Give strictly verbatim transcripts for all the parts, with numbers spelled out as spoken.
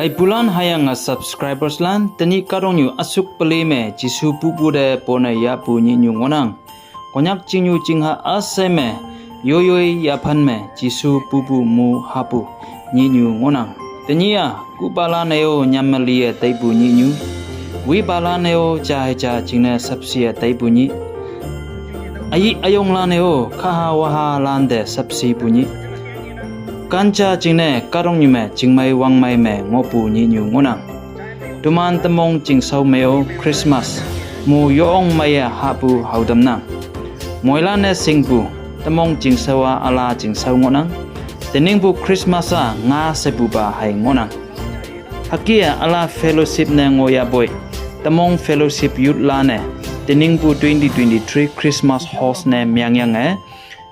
Laipulan hüyange subscribers lan, tenyih kahtoknyu üsuk peli me Jesu pupu te pone yahpu nyihnyu ngohnang. Konyak chingnyu chingha üshei me yoiyoi yaphan me Jesu pupu mu hahpu nyihnyu ngohnang. Tenyih-a kuhpalan-e-o nyam me liye taipu nyihnyu, wipalan-e-o ja hei ja jingne shapshi-e taipu nyih, üyih üyonglan-e-o khaha wahalan te shapshipu nyih, kanja jingne kahtoknyu me chingmei wangmei me ngohpu nyihnyu ngohnang. Teman temong chingshao me-o Christmas mu yong meiye hahpu haotamnang. Moilan-e shingpu, temong chingshao-a üla chingshao ngohnang. Teningpu Christmas-a nga shepupa hei ngohnang. Hüke-a üla fellowship ne ngohyahpoi, temong fellowship youth lan-e teningpu twenty twenty-three Christmas host ne mengyange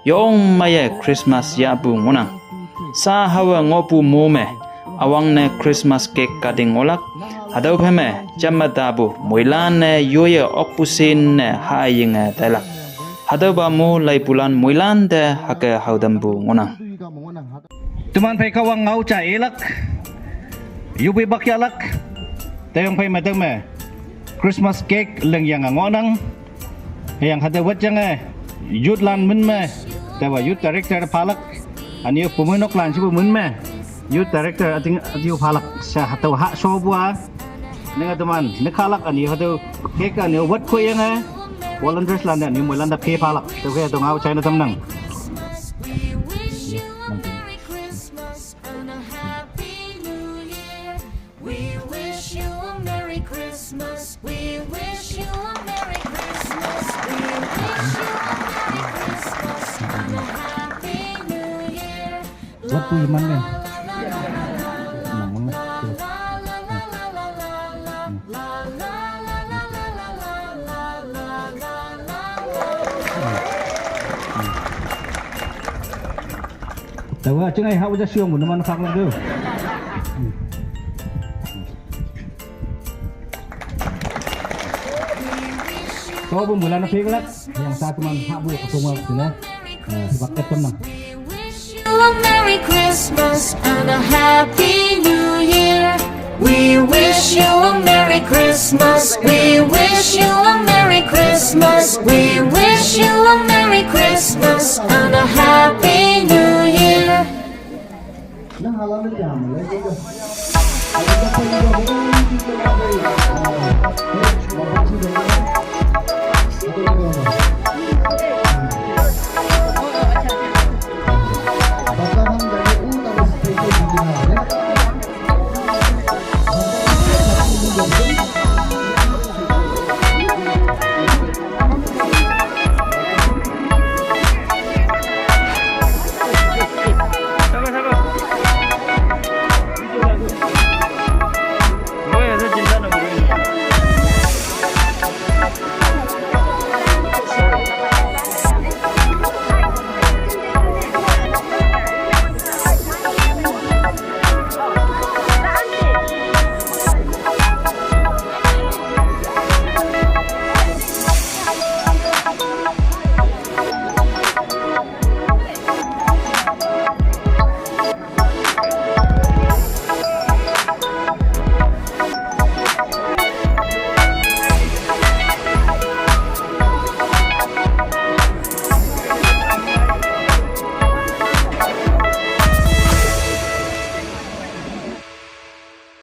yong meiye Christmas yahpu ngohnang. Sha haowe ngohpu mo me üwangne Christmas cake cutting ngohlak. Hatüo phei me jamme tapu moilan-e yoiye okpu shin ne hayinge tailak. Hatüopa mo laipulan moilan te hüke haotampu ngohnang. Teman phei Kahwang ngao ja ilak, yupei pak yahlak. Teyong phei me tüome Christmas cake lingyange ngohnang. Hüyange hatüo wetyange youth lan min me, taowa youth director phalak, üne-o pumeinoklan shepu min me youth director üting üte-o phalak she hatüo hah shopu-a ninge teman ne khalak üne hatüo cake üne-o wet khoyange volunteers lan te üne moilan te phe phalak. Tüokhei hatüo ngao jaine tamnang. Wetpu iman me. Nang meng. Taowa jingai hah ja shiong numan khaklak tüo. Topu moilan-e pheklak, yang sha teman hahpu üpong-a sine, eh, hipak-e tamnang. You a Merry Christmas and a Happy New Year. We wish you a Merry Christmas. We wish you a Merry Christmas. We wish you a Merry Christmas and a Happy New Year.